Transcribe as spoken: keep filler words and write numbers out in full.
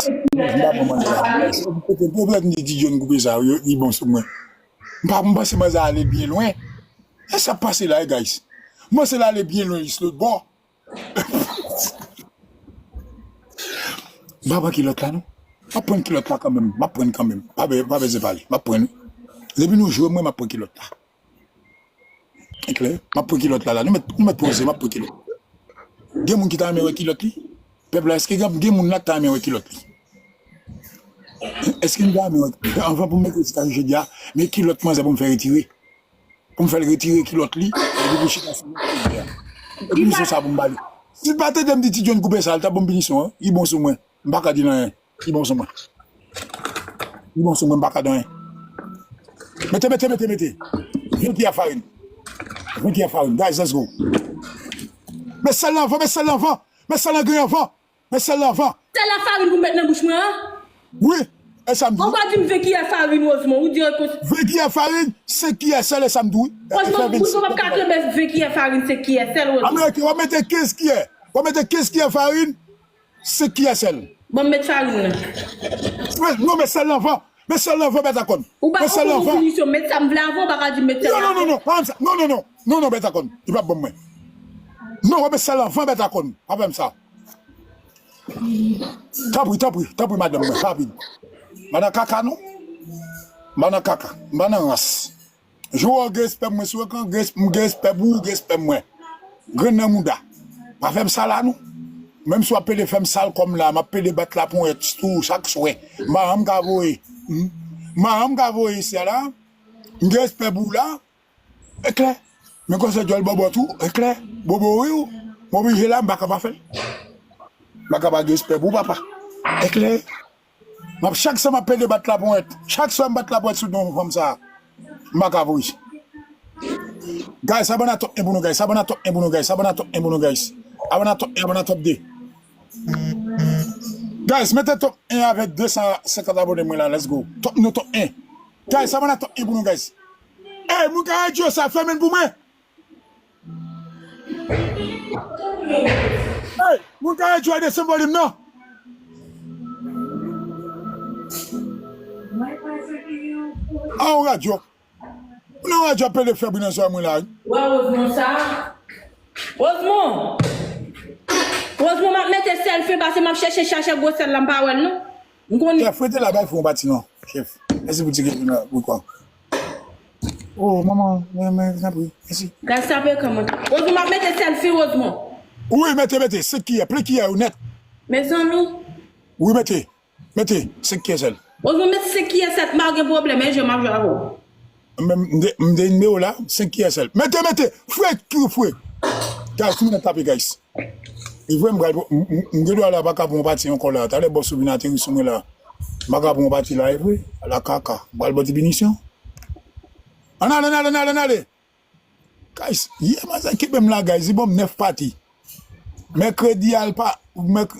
M pa pran manzè la. Petèt, petèt m di Ti John koupe sa, wi, li bon sou mwen. M pa, m panse manzè a ale byen lwen. E sa k pase la, wi, guys. M panse l ale byen lwen jis lòt bò. M pa pran kilòt la, non. M ap pran kilòt la kanmenm. M ap pran kanmenm. Pa be-, pa bezwen pale. M ap pran, wi. Depi nou jwe mwen, m ap pran kilòt la. E klè? M ap pran kilòt la, la. Nou mèt, nou mèt poze, m ap pran kilòt. Gen moun ki ta renmen wè kilòt li? Pèp la, èske gen, gen moun la ki ta renmen wè kilòt li? Èske nou ta renmen wè? Anvan pou m mete sou jodi a, men kilòt manzè pou m fè retire. Pou m fè l retire kilòt li, epi pou chita sou lòt kote a. E pinisyon sa pou m ba li. Si l pa tande m di Ti John koupe sa, l t ap ban m pinisyon an. Li bon sou mwen. M pa ka di l anyen. Li bon sou mwen. Li bon sou mwen, m pa ka di anyen. Mete, mete, mete, mete. Ven kiyè farin. Ven kiyè farin. Guys, let's go. Met sèl lan anvan, met sèl lan anvan. Met sèl lan grenn anvan. Men sèl lan anvan. Sèl la farin pou met nan bouch mwen an? Wi, e sa m di. Ou pa di m ven kiyè farin, Rosemond, ou di an konsa. Ven kiyè farin, senk kiyè sèl, e sa m di wi. Rosemond, bouch mwen p ap ka kenbe ven kiyè farin, senk kiyè sèl, Rosemond. Ameriken, w ap mete kenz kiyè. W ap mete kenz kiyè farin, senk kiyè sèl. Bon, m met farin nan. Men, non, men sèl lan anvan. Men sèl lan anvan, bèt a kòn. Ou pa, men sèl lan anvan. Pinisyon, met sa m vle avan, ou pa ka di m met sèl la. Non, non, non, non, pa fè m sa. Non, non, non. Non, non, bèt a kòn. Li p ap ban mwen. Non, w ap met sèl lan anvan, bèt a kòn. Pa fè m sa. Tanpri, tanpri, tanpri, madanm mwen, rapid. M pa nan kaka, non. M pa nan kaka. M pa nan rans. Jou w gen espè mwen sou ekran, gen es-, m gen espè pou ou, gen espè mwen. Grenn nan mouda. Pa fè m sa la, non. Menm si w ap pede fè m sal kò m la, m ap pede bat laponyèt tou chak swè. M pa janm ka voye. M pa janm ka voye isi a la. M gen espè pou ou la. E klè. Men konsèy djòl bòbò tou, e klè. Bobo wi ou. M oblije la, m pa ka pa fè l. M pa ka pa gen respè pou papa. E klè. M ap chak sè m ap pede bat laponyèt. Chak sè m bat laponyèt sou non fanm sa. M pa ka voye. Guys, abòne a top en pou nou, guys. Abòne a top en pou nou, guys. Abòne a top en pou nou, guys. Abòne a top en, abòne a top de. Guys, mete top en avèk de san senkant abòne mwen la. Let's go. Top nou top en. Guys, abòne a top en pou nou, guys. Ey, moun ka radyo sa, fèmen l pou mwen. Ey, moun ka radyo a desann volim nan. A yon radyo. Moun nan radyo ap pede fè bri nan zòrèy mwen la, wi. Wè Rosemond sa? Rosemond! Rosemond, m ap mete sèl fen, paske m ap chèche, chache gwo sèl la, m pa wè l non. M konnen. Chèf, rete la, bay fè yon pati non, chèf. Mèsi pou ti kèk nan bouton. Oh, manman, men, men, tanpri, mèsi. Gaz sa pe kòman? Rosemond, m ap mete sèl fen, Rosemond. Wi, mete, mete, senk kiyè, plen kiyè yo nèt. Mezanmi. Wi, mete. Mete, senk kiyè sèl. Rosemond, met senk kiyè sèl, m pa gen pwoblèm, e jwe m ap jwe avè w. M, m, m de, m de nimewo la, senk kiyè sèl. Mete, mete, fre, ki fre. Guys, tout moun ap tape, guys. E vre, m pral, m, m, m gen dwa la, pa ka pran yon pati ankò la. Talè bòs ou vin ateri sou mwen la. M pa ka pran yon pati la, e vre. Ala kaka. M pral bò ti pinisyon. Ann ale, ann ale, ann ale, ann ale. Guys, yè manzè kenbe m la, guys. Li ban m nèf pati. Mèkredi a, l pa, mèk-,